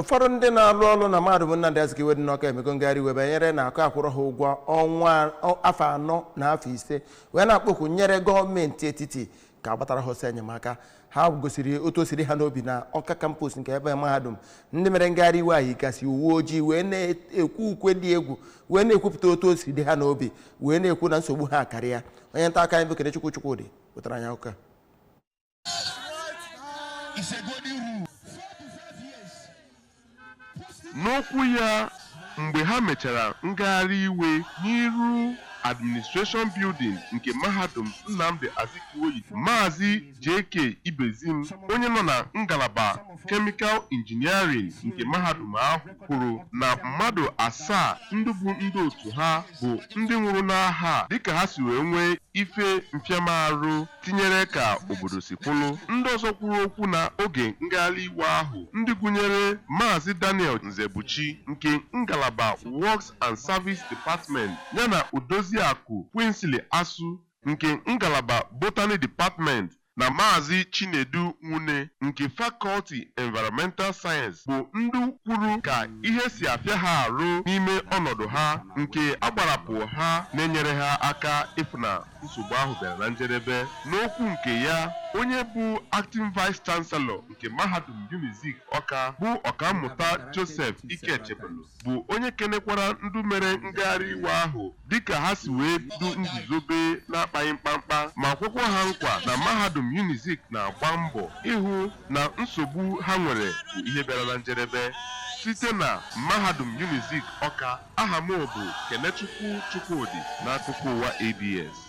Ụfọdụ ndị na-arụ ọrụ na Mahadum Nnamdi Azikiwe dị n'Ọka emego ngagharị iwe banyere na akụ akwụrụ ha ụgwọ ọnwa afọ 4 na afọ 5, wee na-akpọku nyere gọọmenti etiti ka agbatara ha ọsọ enyemaka. Ha gosiri otu o siri ha n'obi na Ọka campus nke ebe mahadum. Ndị mere ngagharị iwe ahụ yigasị uwe ojii, wee na-ekwu ukwe dị egwu, wee na-ekwupụta otu o siri dị ha n'obi, wee na-ekwu na nsogbu ha karịa. Onye nta akụkọ anyị bụ Kenechukwu Chukwudị wetara anyị akụkọ a. It's a golden rule. 4 to 5 years. N'okwu ya mgbe ha mechara ngagharị iwe n'iru Administration Building nke Mahadum Nnamdi Azikiwe, Maazị J.K. Ibezim, onye nọ na ngalaba Chemical Engineering nke mahadum ahụ, kwuru na mmadụ asaa ndị bụ ndị otu ha bụ ndị nwụrụ n'agha, dịka ha si wee nwee ife mfiamarụ, tinyere ka obodo si kwụlụ. Ndị ọzọ kwuru okwu na oge ngagharị iwe ahụ, ndị gụnyere Maazị Daniel Nzebuchi nke ngalaba Works and Service Department, yana Odoziakụ Quinsley Asu nke ngalaba Botany Department, na Maazị Chinedu Nwune nke Faculty Environmental Science, bụ ndị kwuru ka ihe si afịa ha arụ n'ime ọnọdụ ha nke agbarapụ ha na-enyere ha aka ịfụ na nsogbu ahụ bịara na njedebe. N'okwu nke ya, onye bụ Acting Vice Chancellor nke Mahadum Unizik Ọka, bụ Ọkammụta Joseph Ikechebelu, bụ onye kenekwara ndị mere ngagharị iwe ahụ dịka ha si wee du nguzobe na-akpaghị mkpamkpa, ma kwekwa ha nkwa na Mahadum Unizik na-agba mbọ ịhụ na nsogbu ha nwere bụ ihe bịara na njedebe. Site na Mahadum Unizik Ọka, aha m bụ Kenechukwu Chukwudị, n'akụkọ ụwa ABS.